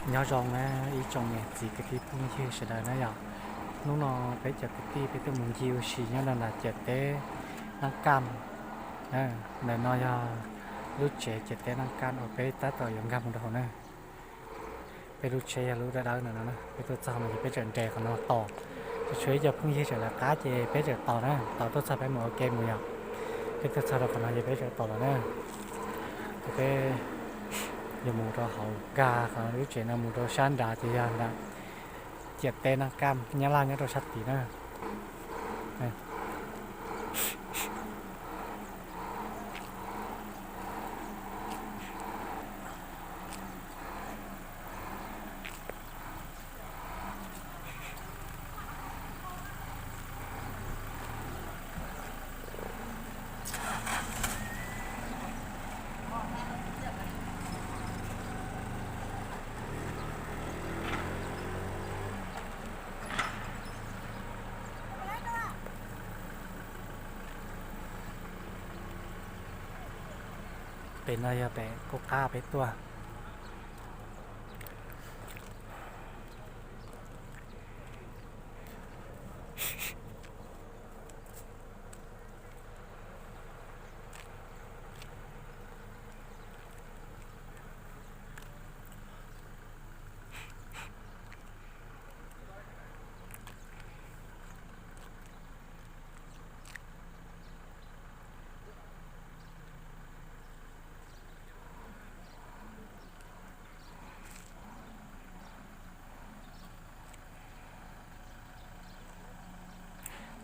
Nyob zoo na ib tsoom niam txiv kwv tij phooj ywg sawv daws na yom. Hnub no peb cov kwv tij peb tuaj mus ncig ua si nyob rau nram ciam teb Naj Kaj. Ntawm no yog lub tsev ciam teb Naj Kaj uas peb tab tom yuav nkag mus rau hauv na. Peb lub tsheb yog lub dawb dawb ntawm no na, peb tuaj txog no ces peb tseem nres qhov no tos. Ces tshuav ib co phooj ywg tseem lawv qab ces peb tseem tos na, tos tuaj txog peb mus ua ke mus yom. Peb tuaj txog rau qhov no ces peb tseem tos lawm na. Ces peb yuav mus rau hauv nkag qhov lub tsev no mus rau sab nrad ces yog nram ciam teb Naj Kaj, Nyab Laj nyob rau sab tid na. Pem no yog pem qub qab peb tuaj.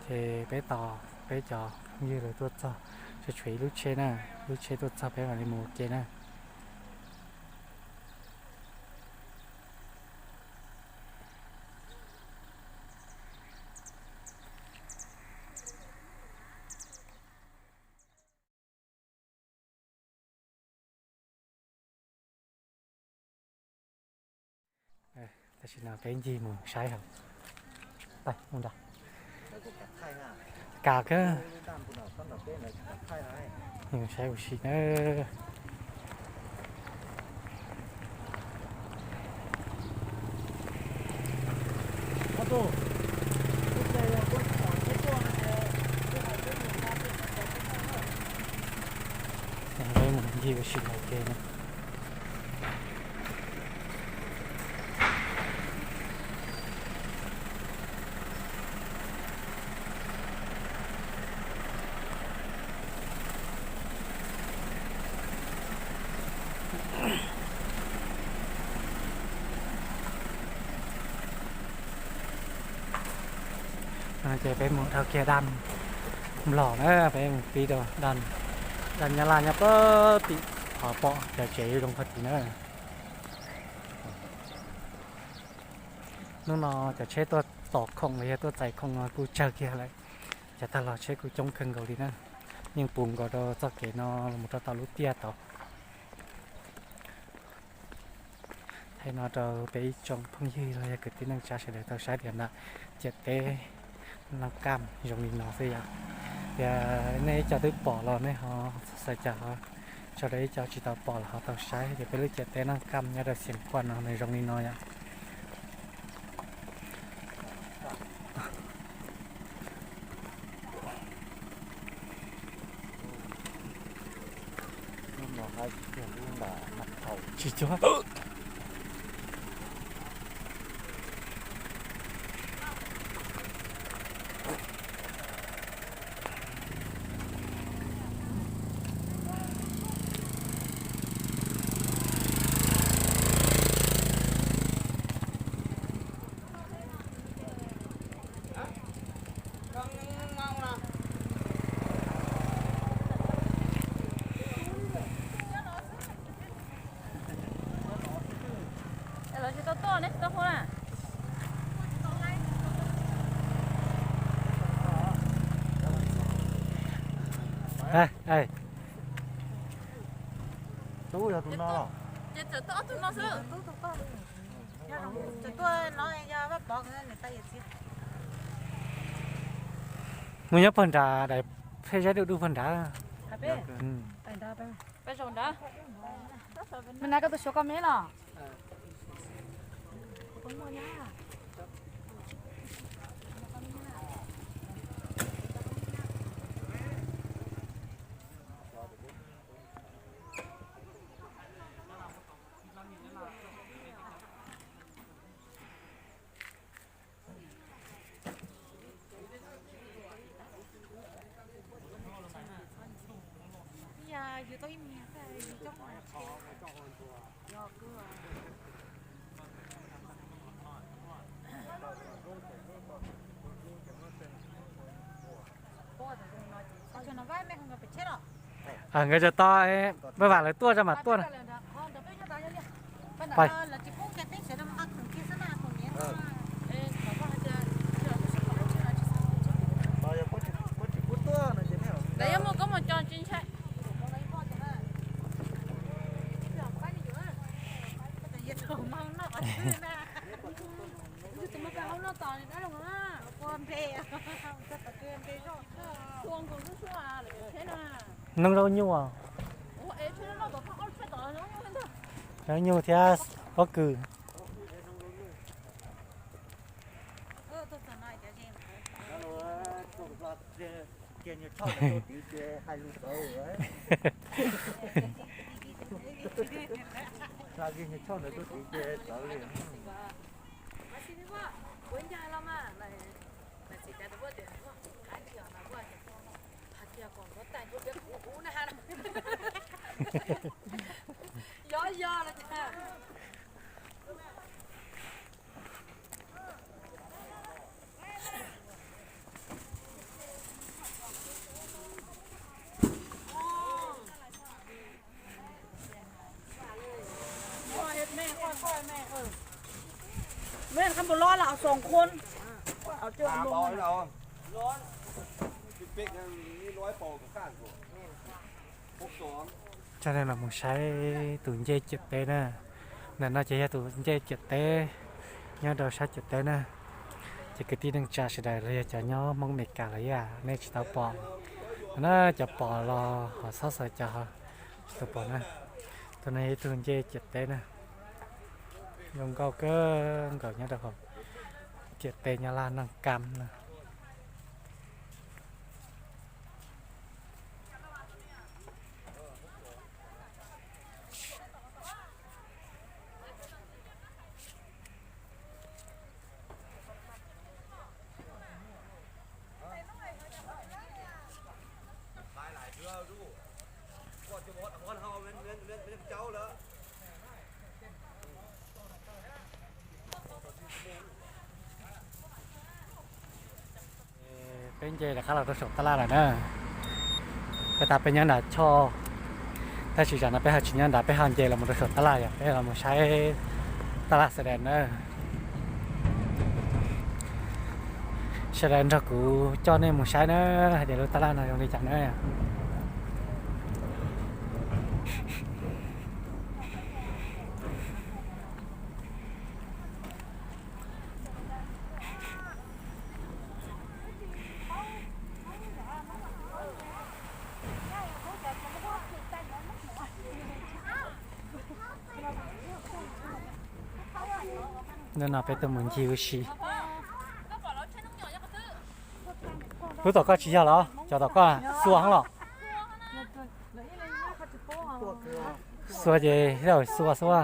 Ces peb tos peb cov phooj ywg lawv tuaj txog, tshuav tshuav ib lub tsheb na, lub tsheb tuaj txog peb mam li mus ua ke na. Tam sim no peb ncig mus saib hauv. Mus nrad. Kam kawg. Saib ua si na. Peb mus ncig ua si ua ke na. Ces peb mus dhau kiag daj Nplog na, peb mus pib rau daj Nyab Laj nyob puag tim qhov pom cov tsev zoo qhov tid na. Hnub no cov tsheb tuaj tos khoom los yog tuaj txais khoom no kuj tsawg kiag lawm. Cov tag los tsheb kuj coob kawg nkaus li na. Yeej puv nkaus rau txoj kev no los rau tom lub tiaj tod. Thaum no rau peb ib tsoom phooj ywg los yog kwv tij neej tsa sawv daws tau saib tias nram ciam teb Naj Kaj zoo li no xwb yom. Yog nej ib co twb pom los nej ho xav cas ho tso rau ib co tsis tau pom los ho tau saib tias peb lub ciam teb Naj Kaj nyob rau Xiav Kuaj no nws zoo li no yom. Tsis cuag. Mus nyob puag nrad, daim phej zaib dub dub puag nrad. Mus na koj tus suav koj me los. Nkawd tso to, paj vam lawv tuaj tso mam tuaj na. Noj zaub nyuj. Zaub nyuj thiab pob kws. Coj nej los mus saib tus ncej ciam teb na. Ntawm no ces yog tus ncej ciam teb nyob rau sab ciam teb na. Ces kwv tij neej tsa sawv daws los yog cov nyob Hmoob Amelikas los yog nej tsis tau pom na, cov pom los ho xob xav cov tsis tau pom na. Tus no yog ib tug ncej ciam teb na, zoo nkauj kawg nkaus nyob rau hauv ciam teb Nyab Laj Naj Kam na. Peb nce rov qab los rau saum tab laj lawm na. Peb tas peb nyob nram choj, tab sis tsam no peb ho tsis nyob nrad, peb ho nce los rau saum tab laj, yog peb los mus saib tab laj Sài Đèn na. Sawv daws nrog kuv coj nej mus saib na, hais tias lub tab laj no zoo li cas na. Hnub no peb tuaj mus ncig ua si. Lub tom koj tsis yog los? Cov tom koj xua heev los? Xua ces xua xua.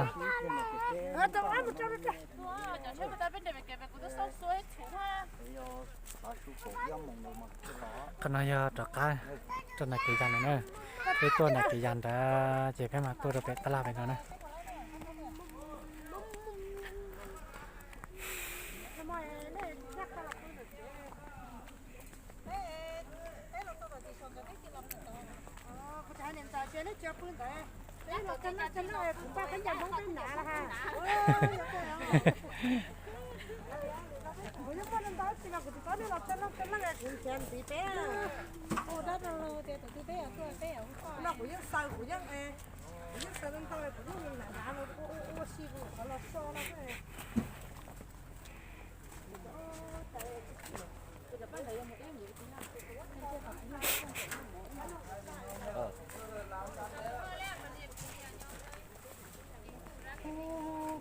Qhov no yog rov qab rau nram kev yas no na. Peb tuaj nram kev yas nrad ces peb mam tuaj rau pem tab laj pem no na. Kuv yeej muaj ntau tsis mas kuv tsis paub nej los txog leej txog leej kuv nrhiav ntxiv peb. Kuv yeej xaws, kuv yeej, kuv yeej xaws ntau ntau, kuv yeej nrhiav nrhiav ua ua si kuv qhov los so no.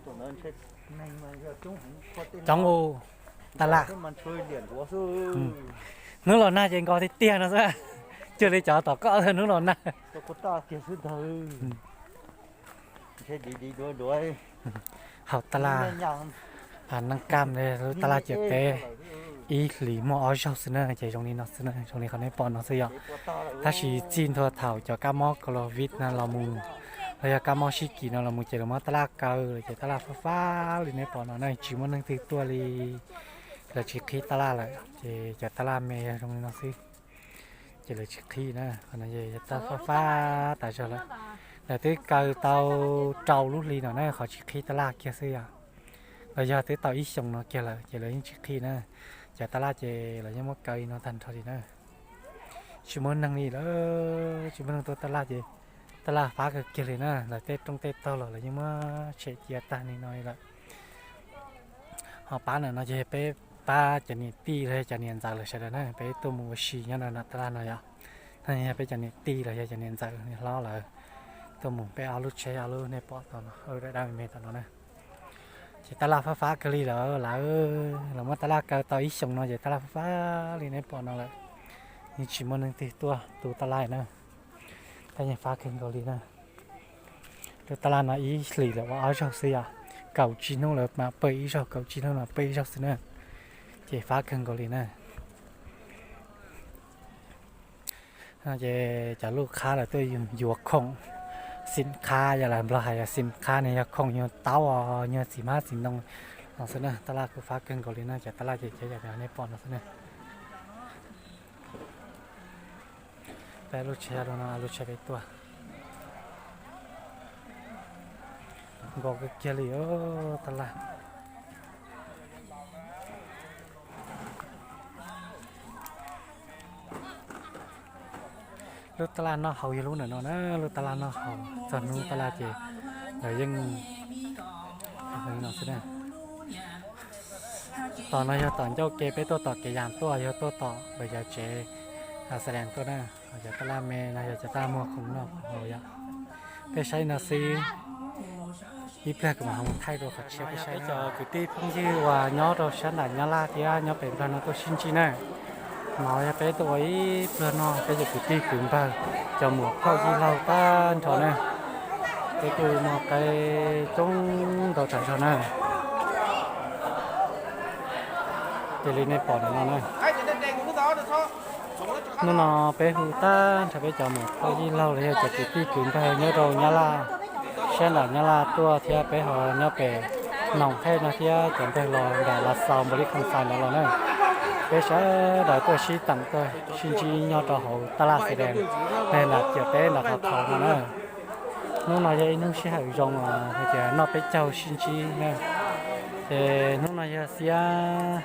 Tus ntawd ntshe Coob u, taj laj. Hnub los nag ces nkos tiag tiag no xwb, cuag li cov tom koj hnub los nag. Haus taj laj, neej kam li lub taj laj ciam teb ib hlis muaj ob zaug xwb na, ces zoo li no xwb na, zoo li qhov nej pom no xwb yom. Tab sis txij ntua thaum cov kab mob Covid no los mus, los yog kab mob sib kis no los mus ces lawv muab taj laj kaw lawm ces taj laj fab fab li nej pom no na, tsis muaj neeg twg tuaj li. Lawv tsis qhib taj laj lawm ces cov taj laj me yog zoo li no xwb. Ces lawv tsis qhib na, qhov no yog taj laj fab fab tas zog lawm. Lawv twb kaw tau rau lub hli no na, qhov tsis qhib taj laj kiag xwb yom. Los yog twb tau ib xyoos no kiag lawm ces lawv yeej tsis qhib na. Cov taj laj ces lawv yeej muab kaw li no tag nrho li na. Tsis muaj neeg li lawm, tsis muaj neeg tuaj taj laj ces taj laj fab kawg kiag li na. Lawv tej rooj tej tog los lawv yeej muab tshem cia tag li no li lawm. Ho pab ntawm no ces peb pab cov niam tij los yog cov niam ntxawm lawv sawv daws na, peb tuaj mus ua si nyob ntawm no taj laj no yom. No yog peb cov niam tij los yog cov niam ntxawm niam hlob lawv tuaj mus, peb ob lub tsheb ob lub nej pom tom no, dab me me tom no na. Ces taj laj fab fab kawg li lawm, lawv los muab taj laj kaw tau ib xyoos no ces taj laj fab fab li nej pom no lawm. Yeej tsis muaj neeg twg tuaj tu taj laj na. Taj yeej fab kawg nkaus li na. Lub taj laj no ib hlis lawv ua ob zaug xwb yom, kaum tsib hnub lawv mam pawj ib zaug, kaum tsib hnub mam pawj ib zaug xwb na. Ces fab kawg nkaus li na. Ces cov lub qhab lawv tuaj yuav khoom, xim qhab, yog lawv Nplog hais yog xim qhab ne, yog khoom nyuag taub os, nyuag txiv hmab txiv ntoo no xwb na. Taj laj kuj fab kawg nkaus li na, cov taj laj ces cov yam nej pom no xwb na. Peb lub tsheb no, lub tsheb peb tuaj, nkos kawg kiag li taj laj. Lub taj laj noj haus yog lub ntawm no na, lub taj laj noj haus txog hnub taj laj ces lawv yeej no xwb na. Tom no yog tom ncauj ke peb tuaj tom kev yas tuaj, yog tuaj tom lawv cov tsev xav dees tuaj na. Cov taj laj me no yog cov taj laj muag khoom noj khoom haus yom. Peb saib no xwb, ib pliag kuv mam ho mus thaij rau qhov tshiab peb saib. Peb cov kwv tij phooj ywg uas nyob rau sab nram Nyab Laj thiab nyob pem Nplog no tuaj sib ntsib na. No yog peb tuaj ua ib pluag no, peb cov kwv tij kwv npawg, cov muam phauj yij laug tag nrho na. Peb kuj muaj qe coob ntau tsam zog na. Cia li nej pom ntawm no na. Hnub no peb hu tag nrho peb cov muam phauj yij laug los yog cov kwv tij kwv npawg nyob rau Nyab Laj, sab nram Nyab Laj tuaj thiab peb ho nyob pem Noom Thej no thiab cov npawg los nram Lav Xaus Npaus Lis Khoo Xais ntawd los na. Peb sawv daws tuaj sib teem tuaj sib ntsib nyob rau hauv taj laj Xais Dees, nram ciam teb nram qhov thaum no na. Hnub no yog ib hnub sij hawm zoo hais tias noj peb caug sib ntsib na. Ces hnub no yog xiab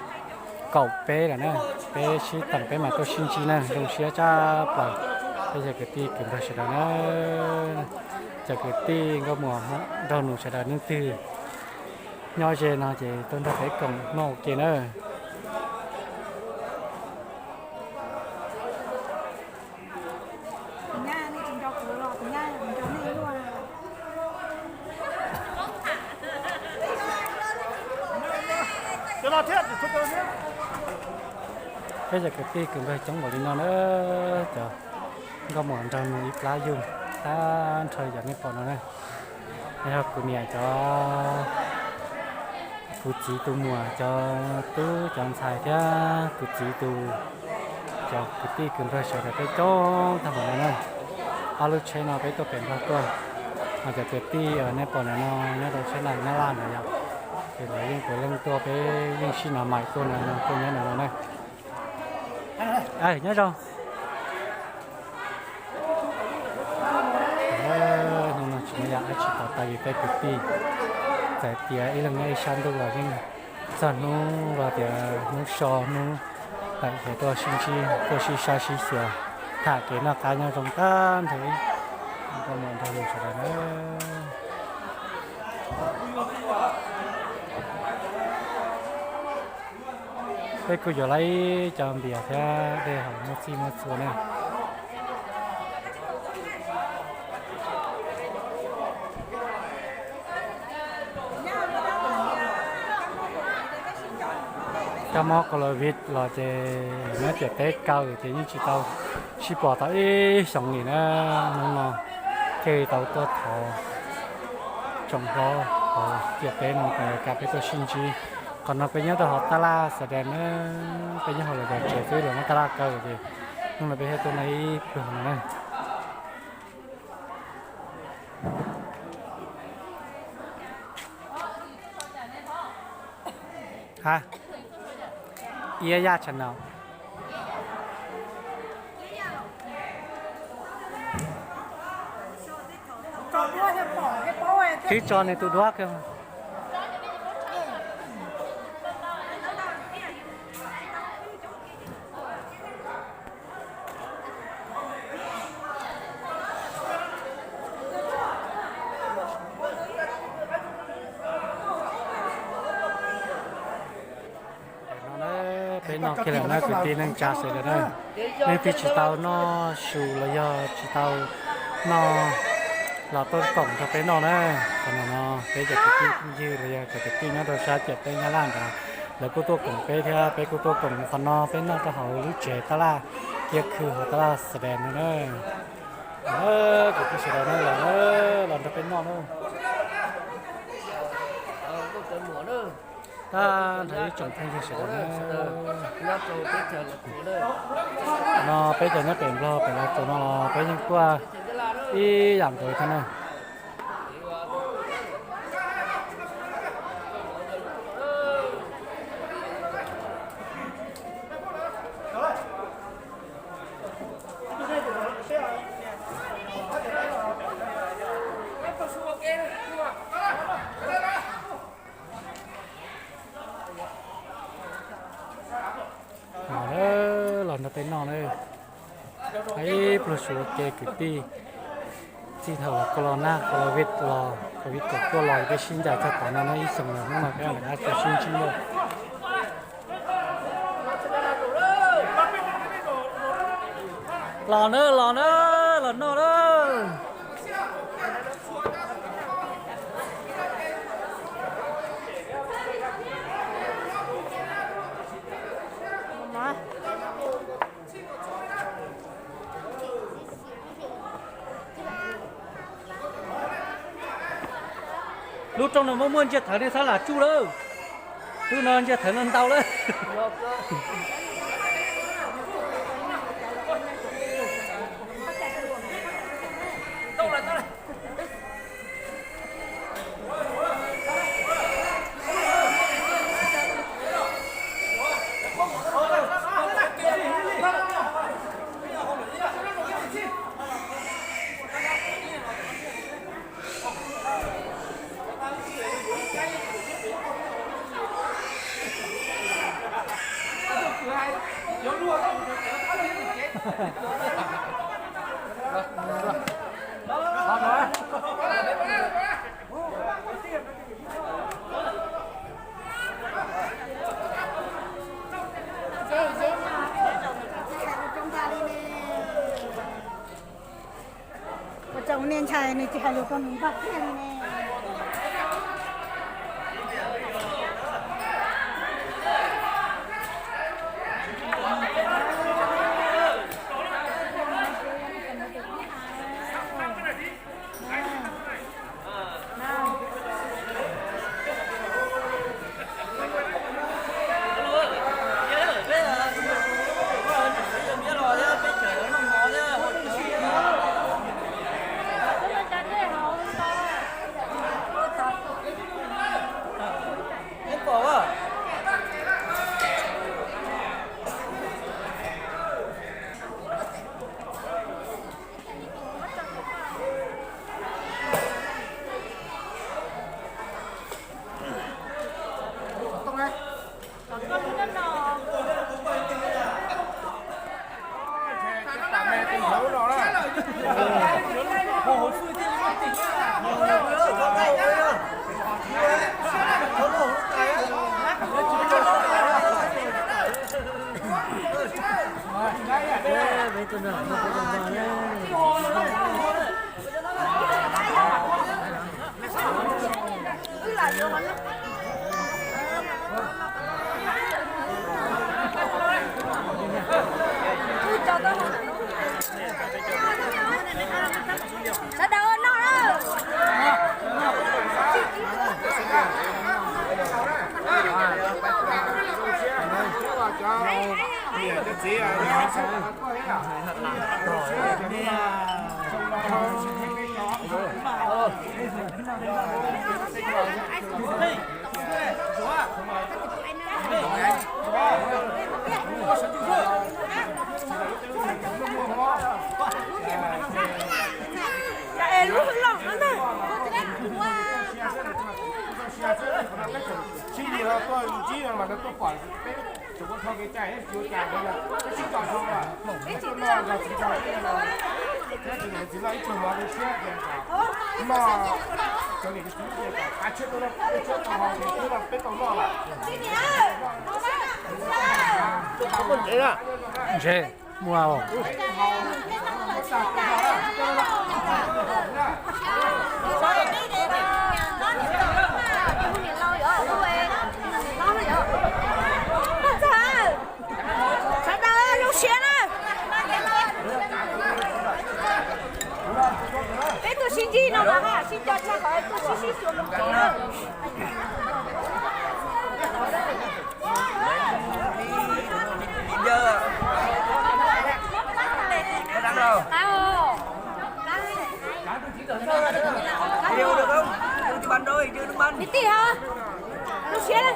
kaum peb lawm na, peb sib teem peb mam tuaj sib ntsib na, zoo siab tshaj plaws. Peb cov kwv tij kwv npawg sawv daws na, cov kwv tij nkauj muam nraug nus sawv daws, leej twg nyob ze no ces tuaj nrog peb koom noj ua ke na. Peb cov kwv tij kwv npawg coob npaum li no na, cov nkauj muam nraug nus ib plab yug tag nrho cov nej pom no na. Yog kuv niam cov, kuv txiv tus muam cov tub cov ntxhais thiab kuv txiv tus, cov kwv tij kwv npawg sawv daws peb coob tag npaum no na. Ob lub tsheb no peb tuaj pem Nplog tuaj, ho cov kwv tij nej pom ntawm no nyob rau sab nram Nyab Laj ntawd yom, ces lawv yeej puav leej tuaj, peb yeej sib nov maim tuaj no, tuaj nyob ntawm no na. Nyob zoo. Hnub no tsis muaj yam dab tsi tau tas vim peb kwv tij txawm tias ib leeg nyob ib sab ntuj los yeej txog hnub los tias hnub so hnub tawm ces tuaj sib ntsib tuaj sib saib sib xyuas, tham kev noj qab nyob zoo tag nrho ib nkauj muam nraug nus sawv daws na. Peb kuj yuav lawv cov npias thiab dej haus muaj txij muaj txhua na. Cov mob COVID los ces muab ciam teb kaw ces yeej tsis tau sib pom tau ib xyoos li na. Hnub no thiaj li tau tuaj thov tsoom hlob hauv ciam teb no kom yuav kam peb tuaj sib ntsib. Qhov no peb nyob rau hauv tab laj Xadees na, peb nyob hauv lawv cov tsev xwb, lawv muab tab laj kaw ces hnub no peb thiaj tuaj no ib pluag no na. Ha, iab yaj tshaj no. Twb tso nws tus duab kawg. Peb noj kiag lawm na kwv tij neej tsa sawv daws na. Leej twg tsis tau noj su los yog tsis tau noj los tuaj koom nrog peb noj na. Qhov no no peb cov kwv tij phooj ywg los yog cov kwv tij nyob rau sab ciam teb Nyab Laj nrad, lawv kuj tuaj koom peb thiab peb kuj tuaj koom qhov no peb noj rau hauv lub tsev tab laj kiab khw hauv tab laj Xadees no na. Kwv tij sawv daws na, los los nrog peb noj na. Tag nrho ib tsoom phooj ywg sawv daws na, no peb cov nyob pem Nplog pem Los Tsuas no los peb yeej tuaj ib yam nkaus thiab na. Los na, los nrog peb noj na. Ib pluag su ua ke kwv tij. Txij thaum los koj los nag koj los vij los koj vij kom tuaj los peb sib ncaim txog tav no no ib xyoos lawm, hnub no peb mam rov qab tuaj sib ntsib dua. Los na, los na, los noj na. Lub rooj no muaj muaj ntsia thawv nej txhob lam tsuj lawm. Lub no ntsia thawv no ntau lawm. Ua tsaug niaj ntshai nws tsis hais lus rau nws npog kiag li ne. Ntshe muaj. Sawv daws zoo siab na. Peb tuaj sib ntsib no mas sib nco tshaj qhov tuaj sib sib xyuas mus kev na. Kwv tij hov, zoo siab.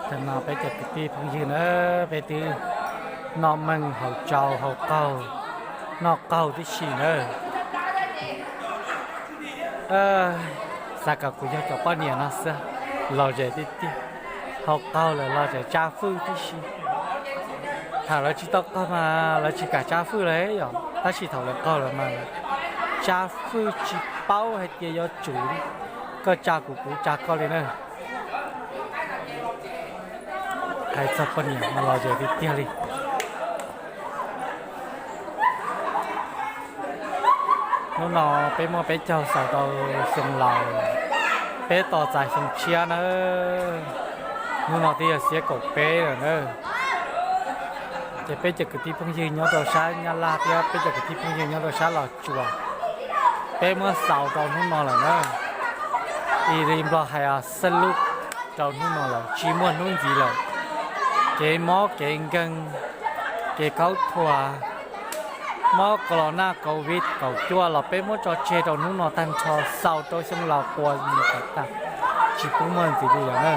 Tam no peb cov kwv tij phooj ywg na, peb twb noj meej haus tsau haus qaug, noj qaug tib si na. Xav kom kuv yog cov poj niam no xwb, lom zem tiag tiag. Haus qaug lawm los tseem tsa fwj tib si. Thaum lawv tsis tau qaug mas lawv tsis kam tsa fwj lawm yom, tab sis thaum lawv qaug lawm mas tsa fwj tsis paub hais tias yuav tsum li, koj tsa kuv kuv tsa koj li na. Hais txog poj niam mas lom zem tiag tiag li. Hnub no peb muaj peb caug xaus rau xyoo laus, peb tos txais xyoo tshiab na. Hnub no twb yog xiab kaum peb lawm na. Ces peb cov kwv tij phooj ywg nyob rau sab Nyab Laj thiab peb cov kwv tij phooj ywg nyob rau sab Los Tsuas, peb muab xaus rau hnub no lawm na. Ib li Nplog hais xab lub rau hnub no lawm, tsis muaj hnub ntxiv lawm. Kev mob kev nkeeg, kev khaub thuas, mob corona covid kaum cuaj los peb muab tso tseg rau hnub no tag nrho, xaus rau xyoo laus quas mus kom tag, tsis pub muaj ntxiv li lawm na.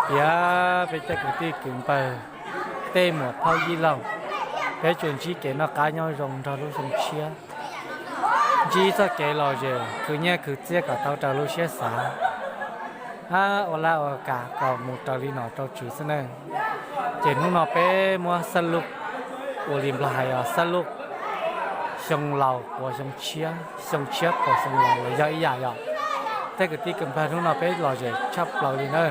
Tias peb cov kwv tij kwv npawg, tej muam phauj yij laug, peb tsuas ntsib kev noj qab nyob zoo nrog lub xyoo tshiab, ntsib txoj kev lom zem khwv nyiaj khwv txiaj kom tau raws lub siab xav, hab ua laj ua kam kom mus raws li nom rau tswv xwb na. Ces hnub no peb muab xab lub, ua li Nplog hais xab lub, xyoo laus quas xyoo tshiab, xyoo tshiab quas xyoo laus los yog ib yam yom. Tej kwv tij kwv npawg, hnub no peb lom zem tshaj plaws li na.